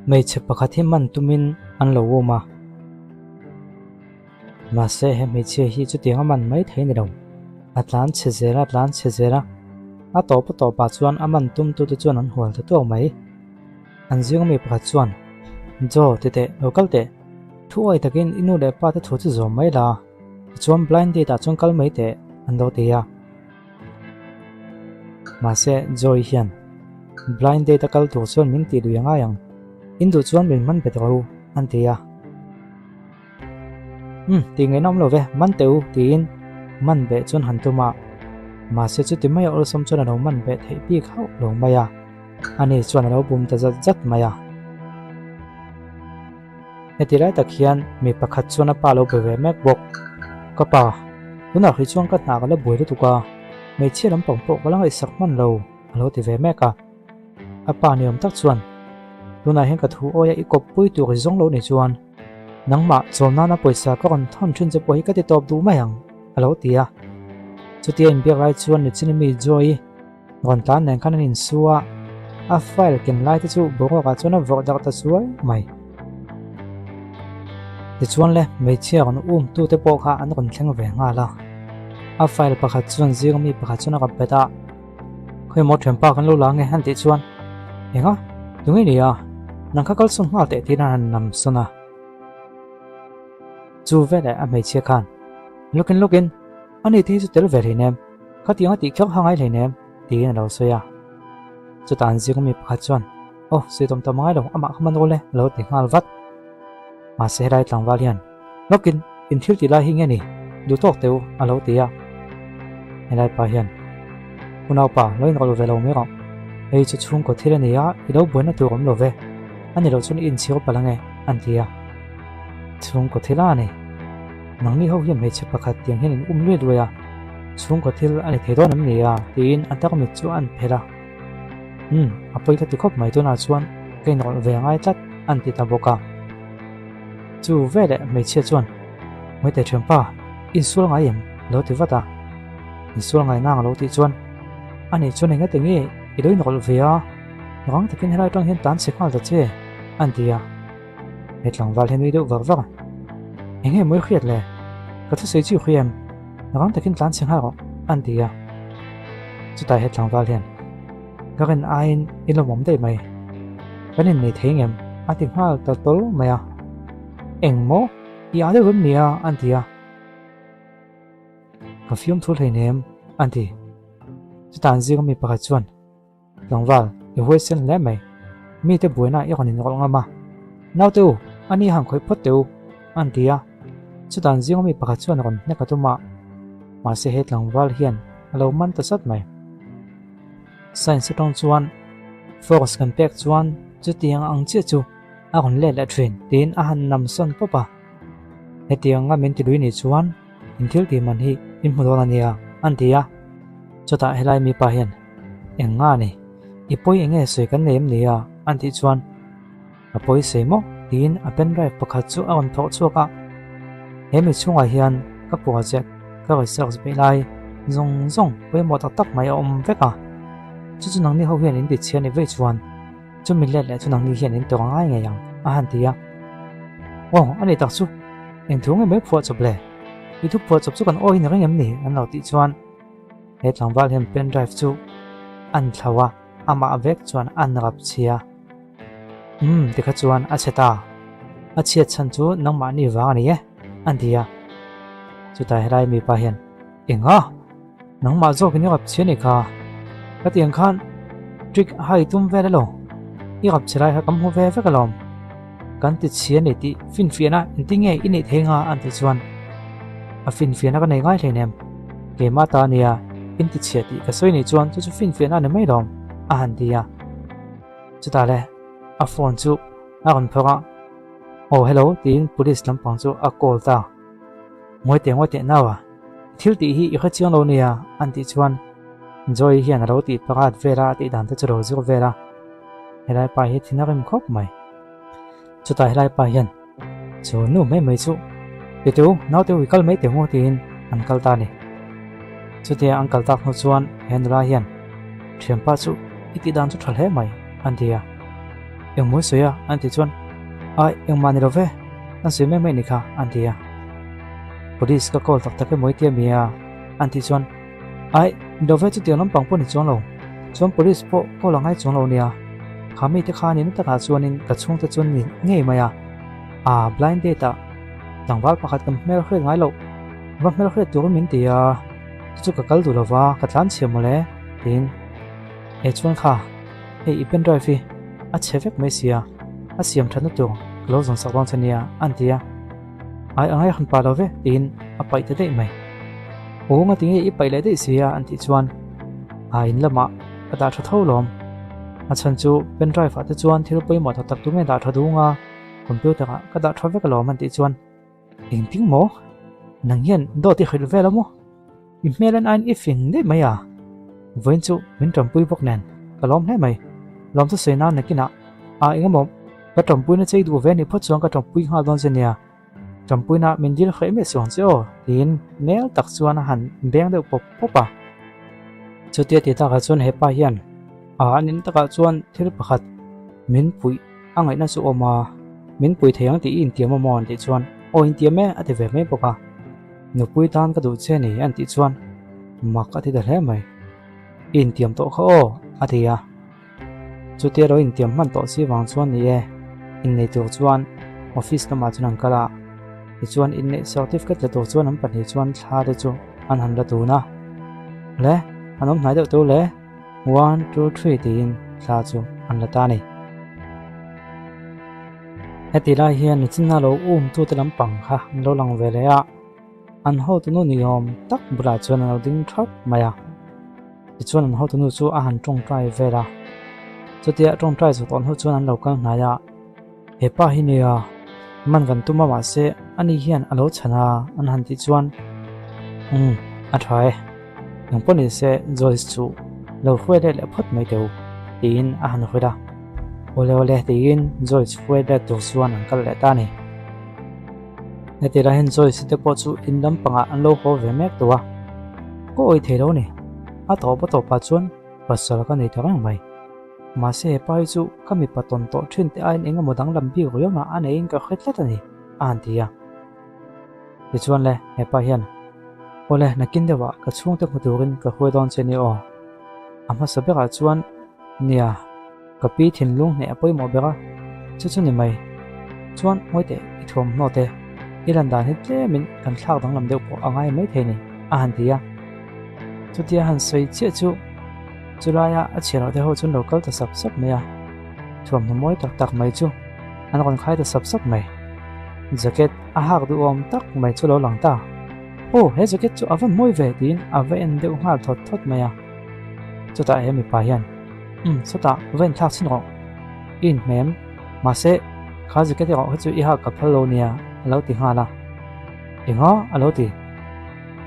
Hmeichhe pakhat hi man tumin an lo um a. Mahse he hmeichhia hi chutiang a man mai thei ni lo. A tlan chhe zel a, a tlan chhe zel a. A tawp a tawpah chuan a man tumtute chuan an hual ta tuak mai. An zinga mi pakhat chuan, Joe, ti teh, lo kal teh. Thu awi takin i nu leh pa te thu chu zawm mai la, tichuan blind date ah chuan kal mai teh, an lo ti a. Mahse, Joy hian, Blind date a kal tur chuan min tih lui a ngai ang. In duh chuan min man bet rawh u, an ti a. Umm, tih ngaihna awm lo ve, man teh u, tiin man beh chuan han tum a. Mahse, chuti mai a awlsam chuan a lo man beh theih bik hauh lo mai a. Ani chuan a lo bum ta zat zat mai a. Heti lai tak hian mi pakhat chuan a pa lo be ve mek bawk. Ka pa, tunah hrih chuan ka hna ka la buai lutuk a, hmeichhia lampang pawh ka la ngaihsak hman lo, a lo ti ve mek a. A pa ni awm tak chuan, Tunah hian ka thu awi a i kawppui tur i zawng lo ni chuan, nangmah chawm nana pawisa ka rawn thawn thin che pawh hi ka ti tawp duh mai ang, a lo ti a. Chutia inbiak lai chuan nichin mi Joy-i Rawn tlan nen khan an insu a, a file ken lai te chu boruak ah chuan a vawrh darh ta suai mai. Tichuan le, hmeichhia rawn um tu te pawh kha an rawn thleng ve nghal a. A file pakhat chuan zing ami pakhat chuan a rawn pet a, Khawi maw thianpa kan lo la nge han tih chuan, Enga? Tunge ni a? Nang kha kalsawn nghal teh tiin a han nam sawn a. Chu veleh a hmeichhia khan, Lawkin lawkin, ani te hi chu tel ve hlei nem. Khatiang a tih kher kha ngai hleinem, tiin a lo sawi a. Chutah an zing mi pakhat chuan, Aw, sawi tawm tam ngai lo, amah kha man awl e, a lo ti nghal vat. Mahse helai tlangval hian, Lawkin, in thil tih lai hi nge ni? Duh tawk teh u, a lo ti a. Helai pa hian, Unaupa, lo inrawlh ve lo mai rawh. Hei chu chhungkaw thil a ni a, i lo buaina tur awm lo ve. A ni loh chuan i inchhir palh ange, an ti a. Chhungkaw thil a ni. Nangni ho hian hmeichhe pakhat tiang hian in um luai luai a, chhungkaw thil a ni thei dawn em ni a? tiin a tarmit chu a an phelh a. Umm, a pawi ka ti khawp mai tunah chuan ka inrawlh ve angai tlat, an ti ta bawk a. Chu veleh hmeichhia chuan, Hmeitai thianpa, insual ngai em? a lo ti vat a. Insual ngai nang a lo tih chuan, A nih chuan engati nge i lo inrawlh ve a? Rang takin helai atang hian tan chhe nghal ta che, an ti a. He tlangval hi nui deuh var var a, Eng nge mawi hriat le? Ka thusawi chu i hria em? Rang takin tlan chhe nghal rawh, an ti a. Chutah he tlangval hian, Ka rin aiin i lawmawm daih mai. Kan innei thei ngem? a ti nghal ta tawl mai a. Eng maw? I ah deuh em ni a? an ti a. Ka fiamthu hleinem, an ti. Chutah an zinga mi pakhat chuan, Tlangval, i huaisen hle mai. Mite buaina i rawn inrawlh ngam a. Naute u, a ni han khawih phawt teh u, an ti a. Chutah an zinga mi pakhat chuan rawn hnek a tum a. Mahse he tlangval hian a lo man ta sat mai. Science atang chuan force kan pek chuan chutiang ang chiah chu a rawn let leh thin tiin a han nam sawn pawp a. Hetianga min ti lui nih chuan in thil tih man hi in hmu dawn a nia, an ti a. Chutah helai mipa hian, Eng nga ni? I pawi eng nge sawi kan nei em ni a? an tih chuan, Ka pawi sawi maw? tiin a pen drive pakhat chu a rawn thawh chhuak a. He mi chhungah hian ka project ka research beih lai zawng zawng pawimawh tak tak mai a awm vek a. Chu chu nangni ho hian in ti chhia ni vei chuan chumi let leh chu nangni hian in tawrh ngai ngei ang, a han ti a. Aw, a ni tak chu, eng thu nge mai phuah chawp le? I thu phuah chawp chu kan awi ni reng em ni? an lo tih chuan he tlangval hian pen drive chu an thlo a, amah vek chuan an rap chhia. Umm, tikha chuan a chhe ta. A chhiat chhan chu nangmahni vang a ni e, an ti a. Chutah helai mipa hian, Enga? Nangmah zawkin i rap chhia ni kha. Ka tiang khan trick hai tum vel elo. I rap chhe lai kha kan hmu ve vek alawm. Kan ti chhia ni tih finfiahna engtin nge i neih thei nga an tih chuan a finfiahna ka nei ngai hleinem. Keimah ta ania in ti chhia tih ka sawi nih chuan chu chu finfiahna a ni mai lawm a han ti a. Chutah le a phone chu a rawn phawrh a, Aw hello tiin police lampang chu a call ta. Ngawi teh ngawi teh nau a, i thil tih hi i hre chiang lo nia an tih chuan Joy hian a lo tih parat vel a, a tih dan te chu lo zir vel a. Helai pa hi thin a rim khawp mai. Chutah helai pa hian chu nu mai mai chu ti teu naute ui kal mai teh ngu tiin an kal ta a ni. Chutia an kal tak hnu chuan he nula hian thianpa chu i tih dan chu tha hle mai an ti a. Engmaw i sawi a? An tih chuan, Ai, engmah ni lo ve, kan sawi mai mai ni kha, an ti a. Police ka call tak tak emaw i ti a mi a? An tih chuan, Ai, ni lo ve, chutiang lampang pawh ni chuang lo. Chuan police pawh call a ngai chuang lo nia. Kha mite kha ni na takah chuanin ka chhungte chuan ni ngei mai a. Aa, blind date ah tlangval pakhat kan hmel hriat ngai loh, va hmel hriat turin min ti a, chu chu ka kal duh lo va, ka tlan chhia mawle, tiin. E chuan kha, hei i pen drive hi a chhe vek mai sia, a siam thatna tur ka lo zawn sak dawn che nia, an ti a. Ai a ngai han pa lo ve, tiin a paih ta daih mai. Aw ngati nge i paih leh daih sia, an tih chuan a in lamah ka dah tha tho lawm. A chhan chu pen drive ah te chuan thil pawimawh tak tak tu nge dah tha dung a, computer ah ka dah tha vek alawm an tih chuan engtin maw nang hian dawt i hrilh vel a maw i hmel en aiin i fing daih mai a vawiin chu min tanpui bawk nen ka lawm hle mai lawm chu sawi nan nakinah a engemaw ka tanpuina chei duh ve anih phawt chuan ka tanpui nghal dawn che nia tanpuina min dil hreh miah suang che aw tiin nel tak chuan a han beng deuh pawp pawp a chutia ti takah chuan hepa hian a an in takah chuan thil pakhat min puih A ngaihna chu awm a, min pui thei ang tih i intiam a maw an tih chuan aw intiam e a ti ve mai bawk a. Nupui tan ka duh che ni an tih chuan mak a ti ta hle mai. I intiam tawh kha aw a ti a. Chutia lo intiam hman tawh si vang chuan ni e, innei tur chuan office lamah chuan an kal a. Tichuan inneih certificate la tur chuan an pahnih chuan thla te chu an han la dun a. Le, an awm hnai deuh teuh le. One, two, three tiin thla chu an la ta a ni. Heti lai hian nichinna lo um tute lampang kha an lo lang ve leh a, an hotunu ni awm tak bulah chuan an lo ding thap mai a. Tichuan an hotunu chu a han tawngtai vel a, chutia tawngtai zawh tawh hnu chuan an lo kal hnai a. He pa hi nia, man kan tum a mahse ani hian a lo chhan a an han tih chuan umm a tha e, eng pawh ni se Joyce chu lo hruai let leh phawt mai teh u tiin a han hrilh a, awle awle tiin Joyce hruai let tur chuan an kal leh ta a ni. Heti lai hian Joyce te pawh chu in lampangah an lo haw ve mek tawh a, ka awih thei lo a ni, a tawp a tawpah chuan pasal ka nei ta reng mai. Mahse he pa hi chu ka mipa tawn tawh thin te aiin eng emaw danglam bik riauna a neiin ka hre tlat a ni, a han ti a. Tichuan le, he pa hian, Awle, nakin deuhah ka chhungte hmu turin ka hruai dawn che ni aw. A hmasa berah chuan, Nia, ka pi thinlung hneh a pawimawh ber a, chu chu ni mai. Chuan, ngawi teh, i thuamhnaw te, i lan dan hi tlemin kan thlak danglam deuh pawh a ngai maithei ni, a han ti a. Chutia han sawi chiah chu Chulaia a chhiar loh te ho chuan lo kal ta sap sap mai a, thuamhnaw mawi tak tak mai chu an rawn khai ta sap sap mai. Jacket a hak duhawm tak mai chu lo lang ta. Aw, he jacket chu a va mawi ve tiin a va en deuh nghal thawt thawt mai a. Chutah he mipa hian, Umm, chutah va inthlak chhin rawh. I inhmem, mahse kha jacket erawh hi chu i hak ka phal lo nia a lo ti nghal a. Enga? a lo ti.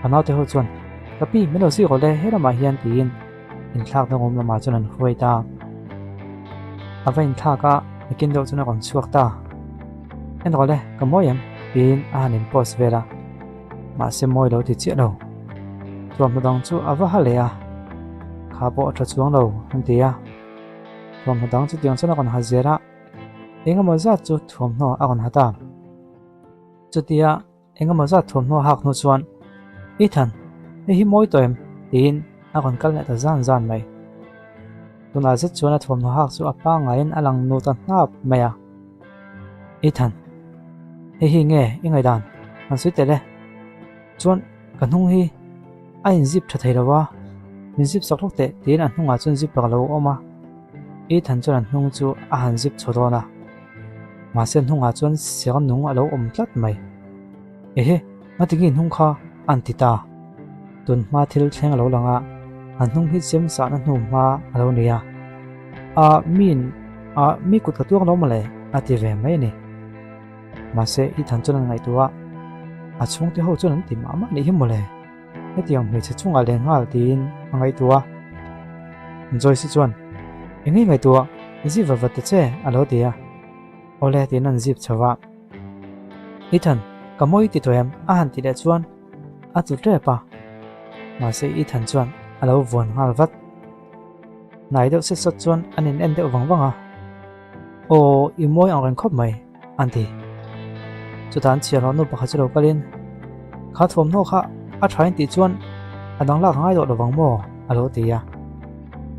A naute ho chuan, Ka pi, min lo zui rawh le, he lamah hian tiin inthlak dangawm lamah chuan an hruai ta. A va inthlak a, nakin deuh chuan a rawn chhuak ta. En rawh le, ka mawi em? tiin a han in post vel a. Mahse mawi lo ti chiah lo. Thuamhnaw dang chu a va ha leh a, kha pawh a tha chuang lo an ti a. Thuamhnaw dang chu tiang chuan a rawn ha zel a, engemaw zat chu thuamhnaw a rawn ha ta. Chutia Engemaw zat thuamhnaw hak hnu chuan, Ethan, hei hi mawi tawh em? tiin a rawn kal leh ta zan zan mai. Tunah zet chuan a thuamhnaw hak chu a pangaiin a lang nu ta hnap mai a. Ethan, hei hi nge i ngaihdan? Han sawi tel e. Chuan ka hnung hi a inzip tha thei lo va, min zip sak lawk teh tiin a hnungah chuan zipper a lo awm a. Ethan chuan a hnung chu a han zip chho dawn a. Mahse hnungah chuan ser nung a lo awm tlat mai. Ehe, ngatinge hnung kha an ti ta? Tun hma thil thleng a lo lang a, an hnung hi chem sahna hnu hma a lo nei a. A, miin, a, mi kut ka tuang lo mawle, a ti ve mai a ni. Mahse Ethan chuan an ngaihtuah a, a chhungte ho chuan an ti mah mah nih hi mawle. Hetiang hmeichhe chungah leh nghal tiin a ngaihtuah a. Joyce chuan, Eng nge ngaihtuah? Zip va va ta che, a lo ti a. Awle tiin an zip chho a. Ethan, ka mawi ti tawh em? a han ti leh chuan a tlu tep a. Mahse Ethan chuan a lo vuan nghal vat. Hnai deuh set sawt chuan an in en deuh vang vang a. Aw, i mawi ang reng khawp mai, an ti. Chutah an chhiar hlauh nu pakhat chu lo kalin, Kha thuamhnaw kha a tha in tih chuan a dang lak ngai tawh lovang maw? a lo ti a.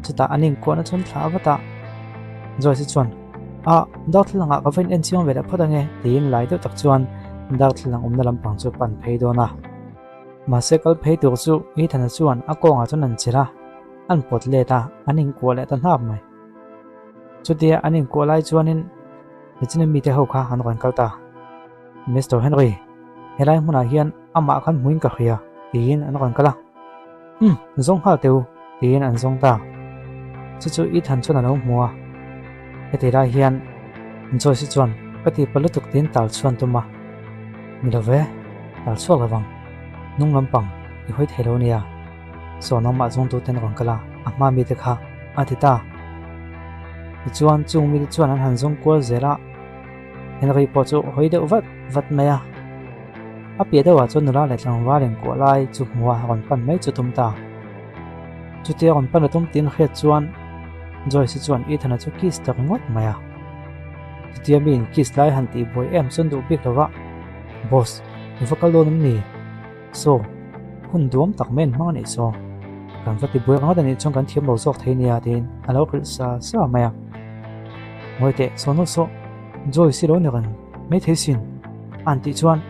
Chutah an inkuahna chuan thla a vat a. Joyce chuan, A, darthlalangah ka va in en chiang ve leh phawt ange, tiin lai deuh tak chuan darthlalang awmna lampang chu a pan phei dawn a. Mahse kal phei tur chu Ethan-a chuan a kawngah chuan an chilh a, an pawt let a, an inkuah leh ta hnap mai. Chutia an inkuah lai chuanin Nichina mite ho kha an rawn kal ta. Mister Henry, helai hmunah hian amah khan hmuin ka hria, tiin an rawn kal a. Umm, zawng nghal teh u, tiin an zawng ta. Chu chu Ethan chuan a lo hmu a. Heti lai hian Joyce chuan ka ti pa lutuk tiin tal chhuan tum a. Ni lo ve, tal chhuak lo vang. Hnung lampang i hawi thei lo nia. Saw nangmah zawngtu ten rawn kal a, a hma mite kha a ti ta. Tichuan chung mite chuan an han zawng kual zel a, Henry pawh chu hawi deuh vat vat mai a. A piah deuhah chuan nula leh tlangval inkuah lai chu hmu a rawn pan mai chu tum ta. Chutia rawn pan a tum tiin hriat chuan Joyce chuan Ethan-a chu kiss ta ringawt mai a. Chutia mi in kiss lai han tih buai em chuan duh bik lova, Boss, i va kal dawn em ni? Saw, hun duam tak mai an hmang a nih saw. Kan va ti buai ringawt a nih chuan kan thiam lo zawk thei nia tiin a lo hrilh sa sa mai a. Ngawi teh, saw nu saw, Joyce hi lo ni reng mai thei sin an tih chuan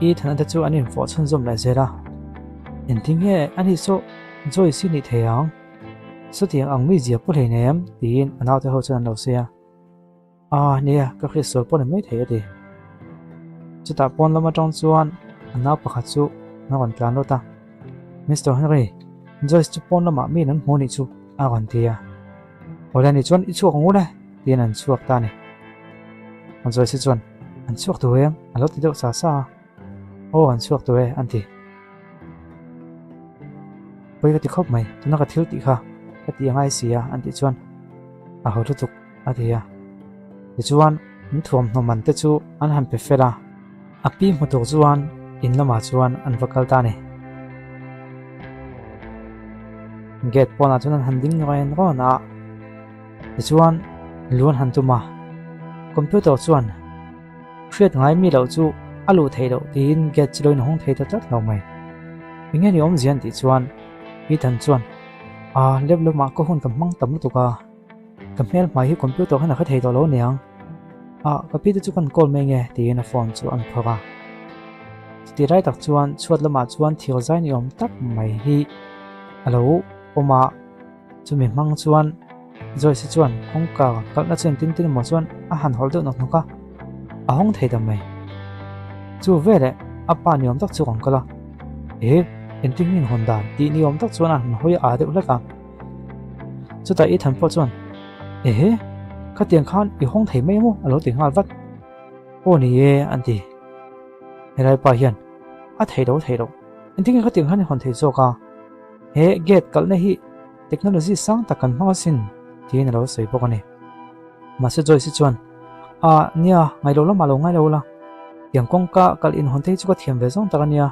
Ethan-a te chu an infawh chhunzawm leh zel a. Engtin nge a nih saw Joyce hi nih thei ang? Sawtiang ang mi zia pu hleinem tiin a naute ho chuan an lo sawi a. Ah nia, ka hriatsual pawh ni mai thei a ti. Chutah pawn lam atang chuan a nau pakhat chu a rawn tlan lut a. Mister Henry, Joyce chu pawn lamah mi an hmu nih chu a rawn ti a. Awle ni chuan i chhuak ang u le tiin an chhuak ta a ni. Joyce chuan an chhuak tur em a lo ti deuh sa sa a. Aw an chhuak tur e an ti. Pawi ka ti khawp mai, tuna ka thil tih kha ka ti angai si a an tih chuan a ho lutuk. a ti a. Tichuan, an thuamhnaw man te chu an han pe fel a, a pi hmu tur chuan in lamah chuan an va kal ta a ni. Gate pawnah chuan an han ding rawn rawn a, tichuan lu an han tum a, computer chuan hriat ngai mi loh chu a luh theih loh tiin gate chu lo inhawng thei ta tlat lo mai. Enge ni awmzia an tih chuan Ethan chuan, Aa, lep lamah ka hun ka hmang tam lutuk a. Ka hmel hmai hi computer hian a hre thei tawh lo aniang. Ah, ka pi te chu kan call mai nge tiin a phone chu an phawrh a. Chutih lai tak chuan chhuat lamah chuan thir zai ni awm tak mai hi a lo awm a. Chumi hmang chuan Joyce chuan kawngka kalhna chen tin tin emaw chuan a han hawlh deuh nawk nawk a, a hawng thei ta mai. Chu veleh a pa ni awm tak chu rawn kal a, Eh, engtin nge in hawn dan tih ni awm tak chuan a han hawi a deuh hlek a. Chutah Ethan pawh chuan, Ehe, khatiang khan i hawng thei mai maw? a lo ti nghal vat. Aw ni e, an ti. Helai pa hian, A thei lo, thei lo. Engtin nge khatiang khan i hawn thei zawk a? He gate kalhna hi technology sang tak kan hmang asin, tiin a lo sawi bawk a ni. Mahse Joyce chuan, A, nia, ngailo lamah lo ngai lo la. Tiang kawngka kalh inhawn te hi chu ka thiam ve zawng tak a nia.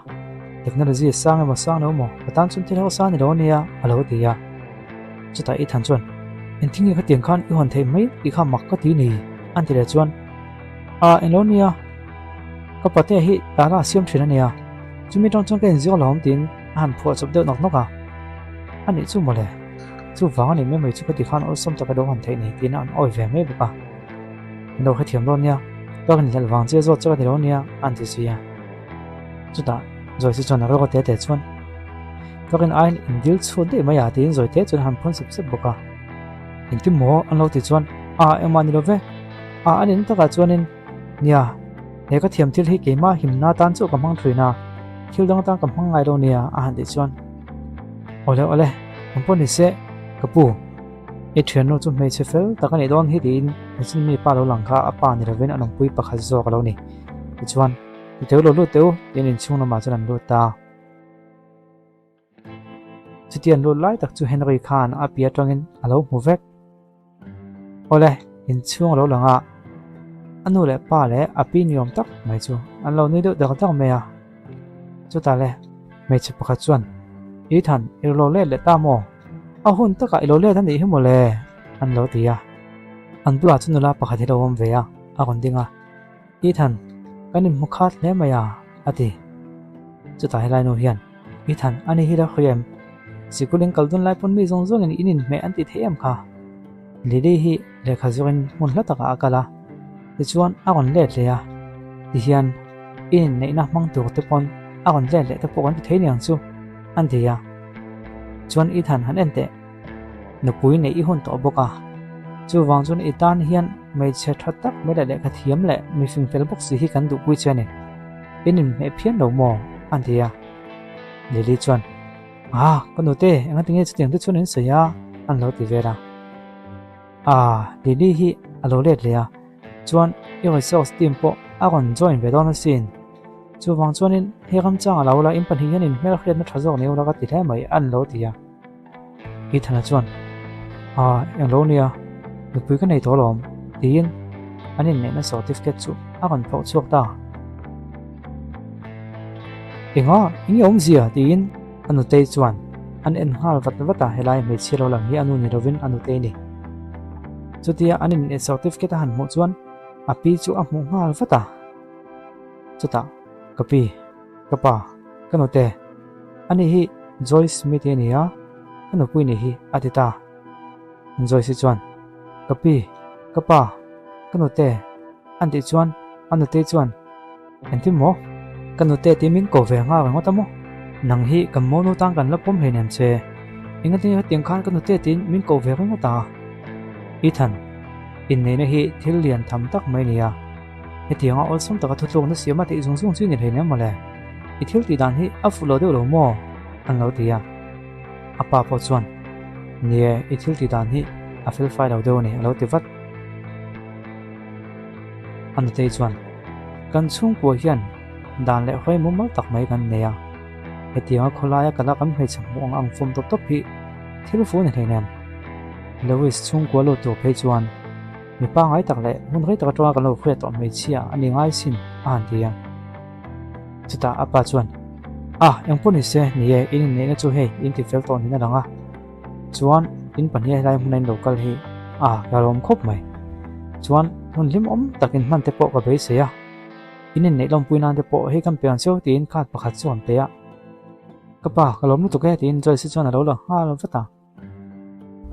Technology sang emaw sang lo maw, ka tan chuan thil hausa a ni lo a nia, a lo ti a. Chutah Ethan chuan, Engtin nge khatiang khan i hawn theih mai tih kha mak ka ti ni, an ti leh chuan, A, englo nia, ka patea hi tala a siam thin a nia, chumi tang chuan ka inzir lo awm tiin a han phuah chawp deuh nawk nawk a. A nih chu mawle. Chuvang a nih mai mai chu ka ti khan awlsam taka lo han theih ni tiin an awi ve mai bawk a. Min lo hrethiam dawn nia, ka rawn hlelh vang che zawt che ka ti lo nia a an ti zui a. Chutah Joyce chuan a rawk te te chuan ka rin aiin in dil chhuat daih mai a tiin zawi te chuan a han phun sep sep bawk a. Engtin maw an lo ti chuan a engmah ni lo ve a a nin takah chuanin nia he ka thiam thil hi keimah himna tan chauh ka hmang thin a, thil dang atan ka hmang ngai lo nia a han tih chuan Awle awle, ang pawh ni se, ka pu, i thiannu chu hmeichhe fel tak a nih dawn hi tiin nichin mi pa lo lang kha a pa ni lovin a nungpui pakhat zawk a lo ni. Tichuan, ti teu lo lut teh u tiin inchhung lamah chuan an lut ta. Chuti an lut lai tak chu Henry khan a pi atangin a lo hmu vek. Awle, inchhung a lo lang a, a nu leh pa leh a pi ni awm tak mai chu an lo nui deuh dak dak mai a. Chutah le, hmeichhe pakhat chuan, Ethan, i lo let leh ta maw? A hun takah i lo let a nih hi maw le? an lo ti a. An bulah chu nula pakhat hi lo awm ve a, a rawn ding a, Ethan, kan inhmu khat hle mai a, a ti. Chutah helai nu hian, Ethan, ani hi lo hria em? Sikul in kal dun lai pawn mi zawng zawngin in inhmeh an ti thei em kha? Lily hi lehkha zawkin hmun hla takah a kal a, tichuan a rawn let leh a, tihian in inneihna hmang tur te pawn a rawn let leh te pawh kan ti thei niang chu, an ti a. Chuan Ethan han en teh. Nupui neih i hun tawh bawk a, chuvang chuan i tan hian hmeichhe tha tak mai leh lehkha thiam leh mifing fel bawk si hi kan duhpui che a ni. In inhmeh phian lo maw? a ti a. Lily chuan, Ah, ka nute, engatinge chutiang te chuan in sawi a? an lo ti vel a. Ah, Lily hi a lo let leh a, chuan i resource team pawh a rawn join ve dawn asin. Chuvang chuanin he ramchang a lo la, in pahnih hian in hmelhriatna tha zawk nei ula ka ti hle mai, an lo ti a. Ethana chuan, Aa, englo nia, nupui ka nei tawh alawm, tiin an inneihna certificate chu a rawn phawrh chhuak ta. Enga, eng nge awmzia? tiin a nutei chuan an en nghal vat vat a, helai hmeichhia lo lang hi a nu ni lovin a nutei a ni. Chutia an inneih certificate a han hmuh chuan a pi chu a hmuh nghal vat a. Chutah, Ka pi, ka pa, ka nute, ani hi Joyce Smith hi a ni a, ka nupui ni hi a ti ta. Joyce hi chuan, Ka pi, ka pa, ka nute, an tih chuan a nutei chuan, Engtin maw? Ka nute tih min ko ve nghal ringawt a maw? Nang hi kan monu tan kan la pawm hleinem che. Engatinge hetiang khan ka nute tiin min ko ve ringawt a? Ethan, inneihna hi thil lian tham tak mai a ni a. Hetianga awlsam taka thutlukna siam a tih zung zung chu i ni hlei nem mawle. I thil tih dan hi a fuh lo deuh lo maw? An lo ti a. A pa pawh chuan, Ni e, i thil tih dan hi a fel fai lo deuh a ni, a lo ti vat. A nutei chuan, Kan chhungkua hian dan leh hruai mumal tak mai kan nei a. Hetianga khawlaia kala kan hmeichhe hmuh ang ang fawm tawp tawp hi thil fu a ni hlei nem. Lewis chhungkua lut tur phei chuan, Mi pangngai tak leh hmun rei tak atanga kan lo hriat tawh hmeichhia a ni ngai sin a han ti a. Chutah a pa chuan, Ah, eng pawh ni se, ni e, in inneihna chu hei in ti fel tawh niin a lang a. Chuan in pahnih helai hmuna in lo kal hi ah ka lawm khawp mai. Chuan hun hlimawm tak in hman te pawh ka beisei a. In inneih lawmpui nan te pawh hei kan pe ang cheu tiin card pakhat chu an pe a. Ka pa, ka lawm lutuk e tiin Joyce chuan a lo la nghal vat a.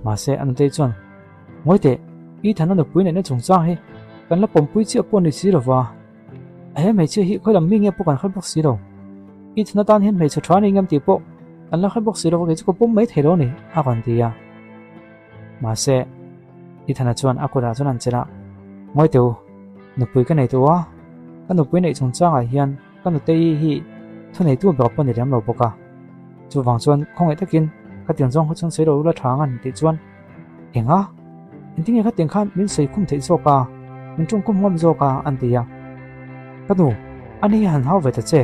Mahse, a nutei chuan, Ngawi teh, Ethan a nupui neihna chungchang hi kan la pawmpui chiah pawh ni si lova, he hmeichhia hi khawi lam mi nge pawh kan hre bawk si lo. Ethan atan hian hmeichhe tha ni ngam tih pawh kan la hre bawk si lova, kei chu ka pawm mai thei lo a ni, a rawn ti a. Mahse, Ethan-a chuan a kutah chuan an chelh a, Ngawi teh u, nupui ka nei tawh a, ka nupui neih chungchangah hian Ka nutei hi thuneitu ber pawh ni lem lo bawk a, chuvang chuan khawngaih takin khatiang zawng kha chuan sawi lo la tha ang an tih chuan Enga? Engtin nge khatiang khan min sawi khum theih zawk a, min tawng khum ngawm zawk a an ti a. Ka nu, ani hi han hau ve ta che,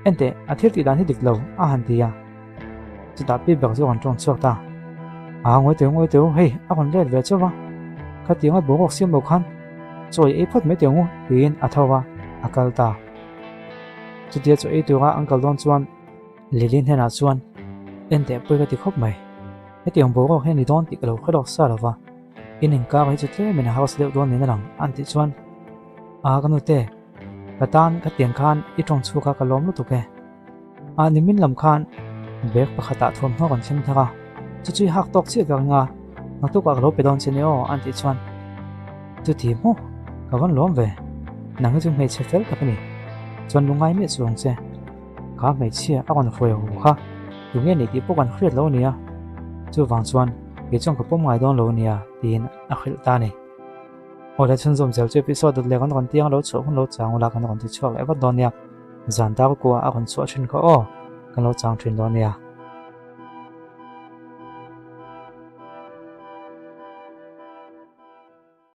enteh a thil tih dan hi dik lo a han ti a. Chutah pi ber chu a rawn tawng chhuak ta. Aa ngawi teu ngawi teu, hei a rawn let ve chauh a, khatianga boruak siam lo khan chaw i ei phawt mai teh ang u tiin a tho a, a kal ta. Chutia chaw ei tura an kal dawn chuan Lily hnenah chuan en teh pawh ka ti khawp mai. Hetiang boruak hi a ni dawn tih ka lo hre lawk sa lo va, in inkar hi chu tlemin a hausa deuh dawn niin a lang an tih chuan Aa ka nute, ka tan khatiang khan i tawng chhuak a ka lawm lutuk e. Ah nimin lam khan bag pakhatah thuamhnaw kan thleng thar a, chu chu i hak tawk chiah ka ring a, naktukah ka lo pe dawn che ni aw an tih chuan chuti hmuh ka vawn lawm ve, nang hi chu hmeichhe fel tak a ni, chuan lungngai miah chu ang che, kha hmeichhia a rawn hruai ho kha tunge nih tih pawh kan hriat lo a nia, chuvang chuan kei chuan ka pawm ngai dawn lo a nia tiin a hrilh ta a ni. Aw le chhunzawm zel chu episode dawt leh kan rawn tiang lo chhuah hun lo chang ula kan rawn ti chhuak leh vat dawn nia. Zan dar kua a rawn chhuah thin kha aw, kan lo chang thin dawn nia.